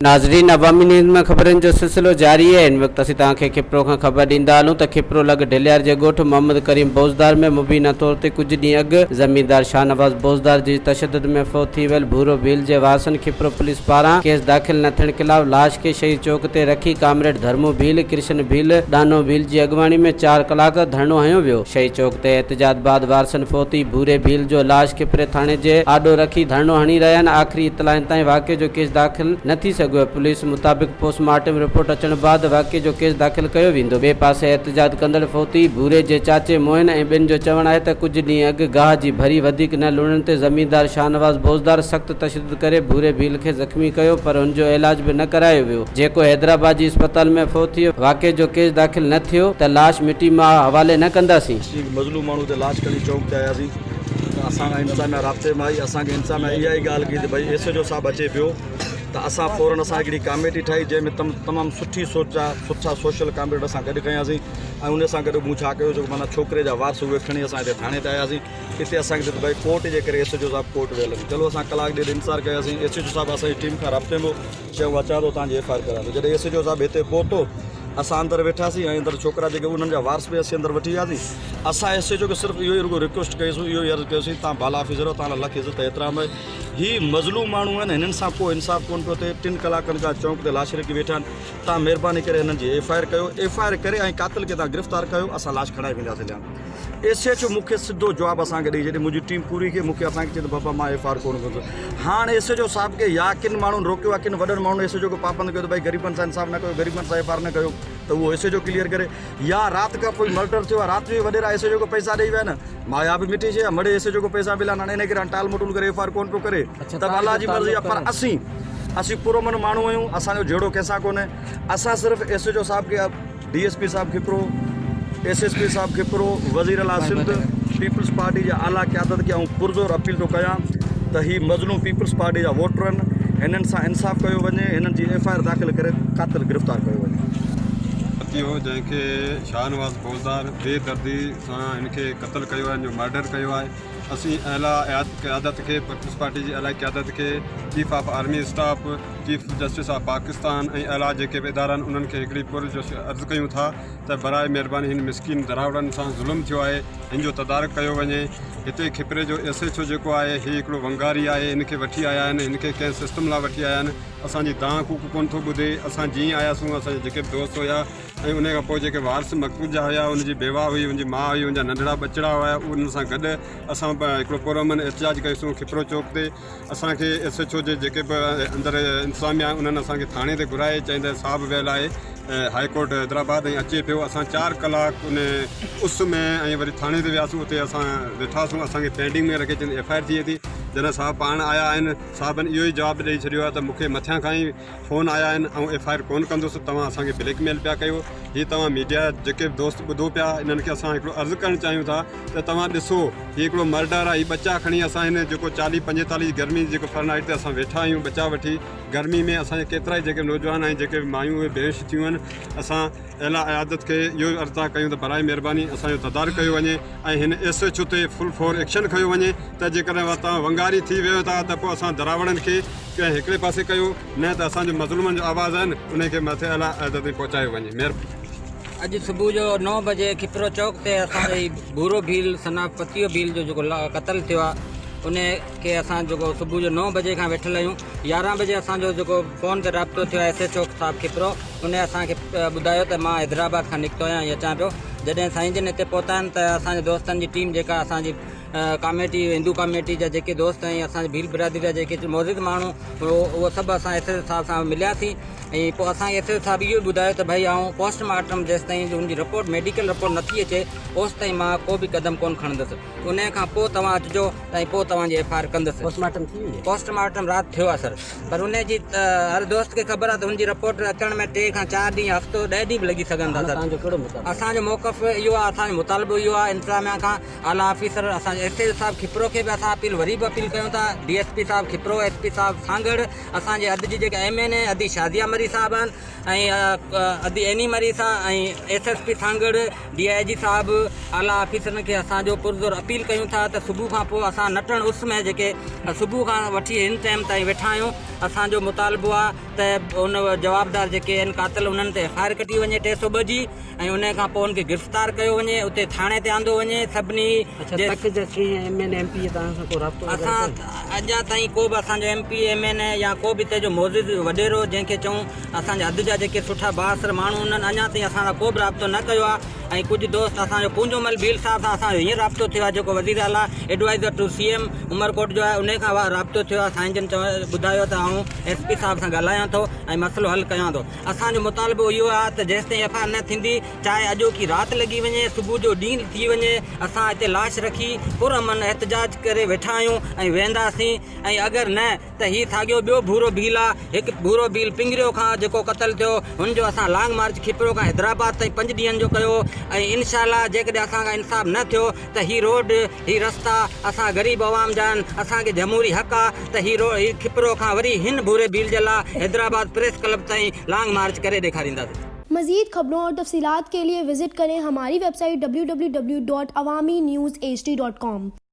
ناظرين عوامي نيوز ۾ خبرن جو سلسلو جاري آهي هن وقت اسين توهان کي کپرو کان خبر ڏيندا هلون ته کپرو لڳ ڍليار جي ڳوٺ محمد ڪريم بوزدار ۾ مبينا طور تي ڪجهه ڏينهن اڳ زميندار شاهنواز بوزدار جي تشدد ۾ فوت ٿي ويل ڀورو ڀيل جي وارثن کپرو پوليس پاران ڪيس داخل نه ٿيڻ خلاف لاش کي شهيد چوڪ تي رکي ڪامريڊ ڌرمو ڀيل، ڪرشن ڀيل، ڏانو ڀيل جي اڳواڻي ۾ چار ڪلاڪ ڌرڻو هنيو ويو. شهيد چوڪ تي احتجاج بعد وارثن فوتي ڀوري ڀيل جو لاش کپري ٿاڻي جي آڏو رکي ڌرڻو هڻي رهيا آهن. آخري اطلاعن تائين واقعي جو ڪيس داخل نه ٿي سگهيو آهي. پوليس مطابق پوسٽ مارٽم رپورٽ اچڻ بعد واقعي جو ڪيس داخل ڪيو ويندو. ٻئي پاسي احتجاج ڪندڙ فوتي ڀوري جي چاچي موهن ۽ ٻين جو چوڻ آهي ته ڪجهه ڏينهن اڳ گاهه جي ڀري وڌيڪ نه لڻڻ تي زميندار شاهنواز بوزدار سخت تشدد ڪري ڀوري ڀيل کي زخمي ڪيو پر هن جو علاج به نه ڪرايو ويو جيڪو حيدرآباد جي اسپتال ۾ فوت ٿي ويو، واقعي جو ڪيس داخل نه ٿيو ته لاش مٽي ماء حوالي نه ڪنداسين. اسين هڪ مظلوم ماڻهو تي لاش کڻي چونڪ تي آياسين ته اسان کان انتظاميا رابطي ۾ آئي اسان کي انتظاميا اها ئي ڳالهه ڪئي ته ڀئي ايس ايڇ او صاحب اچي پيو ته اسان فورن اسان هڪڙي ڪاميٽي ٺاهي جنهن ۾ تمام سٺي سوچ جا سٺا سوشل ڪامريڊ اسان گڏ ڪياسين ۽ ان سان گڏ مون ڇا ڪيو جو معنيٰ ڇوڪري جا وارث اهي کڻي اسان هتي ٿاڻي تي آياسين اتي اسان کي چيو ته ڀائي ڪورٽ جي ڪري ايس ايڇ او صاحب ڪورٽ ويل آهن چلو اسان ڪلاڪ ڏيڍ انتظار ڪياسين ايس ايڇ او صاحب اسان جي ٽيم کان رابطي ۾ هو چيو اچان ٿو توهان جي ايف I R ڪرايان ٿو جڏهن ايس ايڇ او صاحب هتي پهتو اسان اندر ويٺاسين ۽ اندر ڇوڪرا جيڪي انهن جا وارث به اسين اندر وٺي وياسين اسان ايس ايڇ او کي صرف اهو ئي رڳو رڪويسٽ ڪئيسون اهو ئي عرض ڪيوسين توهان بالا آفيسر آهيو توهان لاء لک عزت احترام آهي هي مظلوم ماڻهو آهن هنن سان ڪو انصاف ڪونه پيو ٿئي ٽن ڪلاڪن کان چونڪ تي لاش رکي ويٺا آهن توهان مهرباني ڪري هنن جي ايف I R ڪيو ايف I R ڪري ۽ قاتل کي توهان گرفتار ڪيو اسان لاش کڻائي وينداسين ليان ايس ايڇ او مون کي سڌو جواب اسان کي ڏئي ڇڏي منهنجي ٽيم پوري کي مون کي اسان کي چئي ته بابا مان ايف آر ڪونه ڪندس هاڻ ايس ايڇ او صاحب کي يا ڪن ماڻهن روڪيو آهي ڪن وڏن ماڻهن ايس ايڇ او کي پابند ڪيو ته ڀائي غريبن سان انصاف نه ڪيو غريبن سان ايف آر نه ڪيو ته اهو ايس ايڇ او ڪليئر ڪري يا رات کان پوء مرڊر ٿيو آهي رات جو ئي وڏيرا ايس ايڇ او کي پئسا ڏئي ويا آهن مايا به مٺي شي آهي مڙئي ايس ايڇ او کي پئسا مليا آهن هاڻي ان ڪري هاڻي ٽال مٽول ڪري ايف آر ڪونه پيو ڪري ته به الله جي مرضي آهي پر اسين اسين پرامن ماڻهو آهيون اسان جو جهيڙو ڪنهن سان ڪونهي اسان صرف ايس ايڇ او صاحب کي ڊي ايس پي صاحب کپرو، ايس ايس پي صاحب کپرو، وزير اعليٰ سنڌ، پيپلز پارٽي جي اعليٰ قيادت کي آئون پرزور اپيل ٿو ڪيان ته هي مظلوم پيپلز پارٽي جا ووٽر آهن هنن سان انصاف ڪيو وڃي هنن جي ايف I R داخل ڪري قاتل گرفتار ڪيو وڃي. ٿي هو جنهن کي شاهنواز بوزدار بي دردي سان هن کي قتل ڪيو آهي هن جو مرڊر ڪيو آهي اسين اعليٰ قيادت کي پيپلز پارٽي جي اعليٰ قيادت کي chief of army staff chief justice of Pakistan ۽ اعليٰ جيڪي به ادارا آهن انهن کي هڪڙي پر جوش عرض ڪيون ٿا ته براء مهرباني هن مسڪين دراوڙن سان ظلم ٿيو آهي هن جو تدارڪ ڪيو وڃي هتي کپري جو ايس ايڇ او جيڪو آهي هي هڪڙو ونگاري آهي هن کي وٺي آيا آهن هن کي ڪنهن سسٽم لاء وٺي آيا آهن اسان جي دانهن ڪوڪ ڪونه ٿو ٻڌي اسان جيئن آياسون اسان جا جيڪي به دوست هيا ۽ ان کان پوء جيڪي وارث مقتول جا هيا ان جي بيواهه هئي ان جي ماء هئي ان جا ننڍڙا ٻچڙا هيا انهن سان گڏ اسان هڪڙو پرامن احتجاج ڪيوسون کپرو چوڪ تي اسان کي ايس ايڇ او جي جيڪي به اندر انتظاميا آهي انهن اسان کي ٿاڻي تي گهرائي چين ته صاحب ويل آهي هاء ڪورٽ حيدرآباد ۽ اچي پيو اسان چار ڪلاڪ ان اس ۾ ۽ وري ٿاڻي تي وياسون اتي اسان ويٺاسون اسان کي پينڊنگ ۾ رکي چين ايف I R ٿئي ٿي جڏهن صاحب پاڻ آيا آهن صاحبن اهو ئي جواب ڏئي ڇڏيو آهي ته مون کي مٿيان کان ئي فون آيا آهن آئون ايف I R ڪونه ڪندس توهان اسان کي بليڪ ميل پيا ڪيو هي توهان ميڊيا جيڪي به دوست ٻڌو پيا انهن کي اسان هڪڙو عرض ڪرڻ چاهيون ٿا ته توهان ڏسو هي هڪڙو مرڊر آهي هي ٻچا کڻي اسان هن جيڪو چاليهه پنجيتاليهه گرمي جيڪو فرن هائيٽ تي اسان ويٺا آهيون ٻچا وٺي گرمي ۾ اسان جا ڪيترا ئي جيڪي نوجوان ۽ جيڪي مايون اهي بيهوش ٿيون آهن اسان اعليٰ عيادت کي اهو عرض ٿا ڪيون ته برائي مهرباني اسان جو تدارڪ ڪيو وڃي ۽ هن ايس ايڇ او تي فل فور ايڪشن کنيو وڃي ته جيڪڏهن توهان ونگاري ٿي ويهو ٿا ته پوء اسان دراوڙن کي ڪنهن هڪڙي پاسي ڪيو نه ته اسان جو مظلومن جو آواز آهن انهي کي مٿي اعليٰ عهدي تائين پهچايو وڃي مهر. اڄ صبح جو نو بجي کپرو چوڪ تي اسان جي ڀورو ڀيل سنا پتيو ڀيل جو جيڪو قتل ٿيو آهي ان کي اسان جيڪو صبح جو نو بجي کان ويٺل آهيون يارهن بجي اسان جو جيڪو فون تي رابطو ٿيو آهي ايس ايڇ او صاحب کپرو ان اسان کي ٻڌايو ته مان حيدرآباد کان نڪتو آهيان ۽ اچان پيو جڏهن سائين جن هتي پهتا آهن ته اسان جي دوستن جي ٽيم جيڪا اسان جي ڪاميٽي هندو ڪاميٽي جا جيڪي دوست ۽ اسان جي ڀيل برادري جا جيڪي معزز ماڻهو اهو سڀ اسان ايس ايس صاحب سان ملياسين ۽ پوء اسان کي ايس ايس صاحب اهو ٻڌايو ته ڀائي آئون پوسٽ مارٽم جيستائين ان جي رپورٽ ميڊيڪل رپورٽ نٿي اچي اوستائين مان ڪو به قدم ڪونه کڻندس ان کان پوء توهان اچجو ۽ پوء توهان جي ايف I R ڪندس. پوسٽ مارٽم ٿي وئي آهي؟ پوسٽ مارٽم رات ٿيو آهي سر پر ان جي هر دوست کي خبر آهي ته ان جي رپورٽ اچڻ ۾ ٽي کان چار ڏينهن هفتو ڏهه ڏينهن به لڳي سگهن ٿا هاڻي سر. توهان جو ڪهڙو مطالبو آهي؟ اسان جو موقف اهو آهي اسان جو مطالبو اهو آهي انتظاميا کان اعليٰ آفيسر اسان. اسان ايس ايس صاحب کپرو کي به اسان اپيل وري به اپيل ڪيون ٿا ڊي ايس پي صاحب کپرو ايس پي صاحب سانگهڙ اسان جي حد جي جيڪا ايم اين اي ادي شازيه مري صاحب آهن ۽ ادي عيني مري صاحب ۽ S S P Sanghar D I جي صاحب اعليٰ آفيسرن کي اسان جو پرزور اپيل ڪيون ٿا ته صبح کان پوء اسان نٽڻ اس ۾ جيڪي صبح کان وٺي هن ٽائيم تائين ويٺا آهيون اسان جو مطالبو آهي ته ان جوابدار جيڪي آهن قاتل انهن تي ايف I R ڪٽي وڃي 302 جي ۽ ان کان پوء ان کي گرفتار ڪيو وڃي اتي ٿاڻي تي آندو وڃي سڀني اڇا تڪ جا ڪنهن ايم اين ايم پي اي توهان سان ڪو رابطو وغيره اسان ڪيو؟ اڃا تائين ڪو به اسان جو ايم پي ايم اين اي يا ڪو به هتي جو معزز وڏيرو جنهن کي چئون اسان جي حد جا جيڪي سٺا بااثر ماڻهو انهن اڃا تائين اسان سان ڪو به رابطو نه ڪيو آهي ۽ ڪجهه دوست اسان جو پونجو مل ڀيل صاحب سان اسان جو هينئر رابطو ٿيو آهي جيڪو وزير اعليٰ adviser to C M Umerkot جو آهي انهي کان رابطو ٿيو آهي سائين جن ٻڌايو ته آئون ايس پي صاحب سان ڳالهايان ٿو ۽ مسئلو حل ڪيان ٿو. اسان جو مطالبو اهو آهي ته جيستائين ايف I R نه ٿيندي چاهي اڄوڪي رات لڳي وڃي صبح جو ڏينهن ٿي وڃي اسان هتي لاش رکي پرامن احتجاج ڪري ويٺا آهيون ۽ ويهنداسين ۽ اگر نه ته هي ساڳيو ٻيو ڀورو ڀيل آهي هڪ ڀورو ڀيل پنگريو کان جيڪو قتل ٿيو هن جو اسان لانگ مارچ کپرو کان حيدرآباد تائين پنج ڏينهن جو ڪيو ۽ انشاء الله جيڪڏهن اسان کان انصاف نه ٿيو ته هي روڊ هي رستا اسان غريب عوام جا آهن اسان کي جمهوري حق آ ته هي روڊ هي کپرو کان وري هن ڀوري ڀيل جي لا حيدرآباد پريس ڪلب تائين لانگ مارچ ڪري ڏيکارينداسين. مزيد خبرون اور تفصيلات کے لئے وزٽ کرين ھماري ويب سائيٽ www.awamiNewsHD.com.